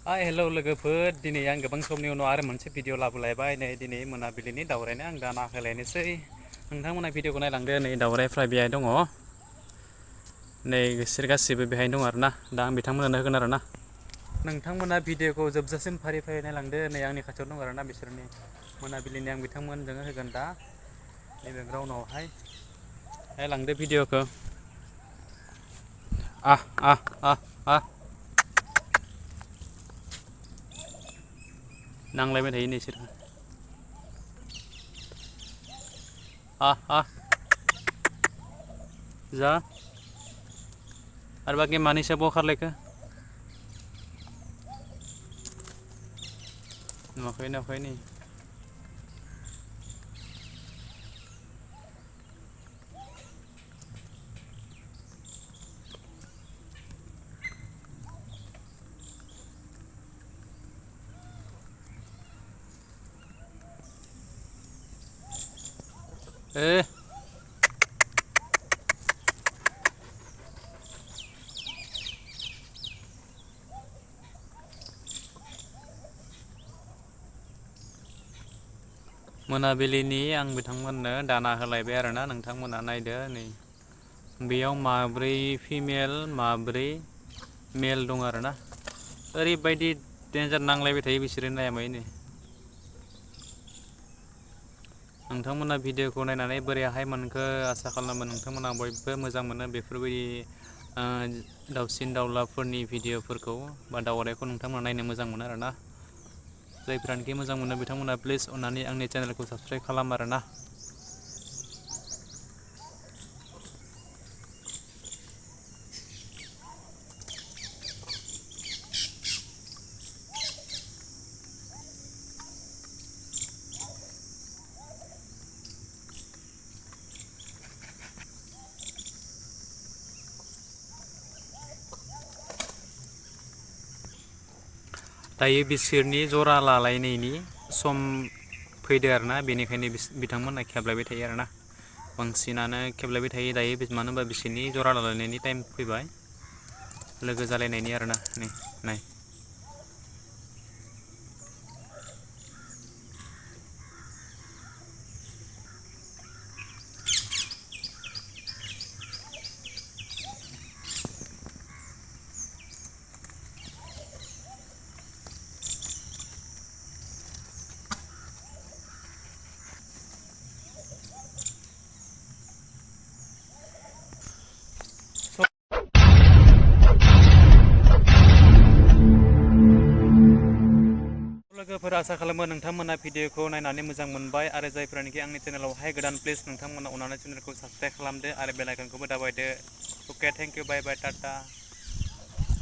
Hello लोगोफोर, दिनै आं गोबां समनि उनाव आरो मोनसे भिडिअ लाबोलायबाय। नै दिनै मोनाबिलिनि दावरायनो आं दाना होलायनोसै। नोंथांमोना भिडिअखौ नायलांदो। नै दावरायफ्रा बेहाय दङ। नै बिसोर गासिबो बेहायनो दं आरोना। दा आं बिथांमोननो होगोन आरोना। नोंथांमोना भिडिअखौ जोबजासिम फारि फारि नायलांदो। नै आंनि खाथियाव दं आरोना बिसोरनि मोनाबिलिनि आं बिथांमोनजोंनो होगोन दा नैबे ग्राउन्डआवहाय। नायलांदो भिडिअखौ। आह आह आह आह नांलायबाय थायो नोंसोर। जा आरो बाखि मानि सायाव खारलायखो नुवाखै नुवाखै नै मोनाबिलिनि आं बिथांमोननो दाना होलायबाय आरोना। नोंथांमोना नायदो नै बेयाव माब्रै फिमेल माब्रै मेल दं आरोना। ओरैबायदि देन्जार नांलायबाय थायो बिसोरो नायामायैनो। नोंथांमोना भिडिअखौ नायनानै बोरैहाय मोनखो आसा खालामो नोंथांमोना बयबो मोजां मोनो बेफोरबायदि दाउसिन दाउलाफोरनि भिडिअफोरखौ बा दाउराइखौ नोंथांमोना नायनो मोजां मोनो आरोना। जायफ्रानोखि मोजां मोनो बिथांमोना प्लिज अननानै आंनि चेनेलखौ साबस्क्राइब खालाम आरोना। दायो बिसोरनि जरा लालायनायनि सम फैदो आरोना। बेनिखायनो बिथांमोना खेबलायबाय थायो आरोना। बांसिनानो खेबलायबाय थायो दायो। मानो होनबा बिसोरनि जरा लालायनायनि टाइम फैबाय, लोगो जालायनायनि आरोना। नै नाय लोगोफोर, आसा खालामो नोंथांमोना भिडिअखौ नायनानै मोजां मोनबाय। आरो जायफ्रानोखि आंनि चेनेलावहाय गोदान, प्लिज नोंथांमोना अननानै चेनेलखौ साबस्क्राइब खालामदो आरो बेल आइकनखौबो दाबायदो। Okay, thank you, bye bye, Tata.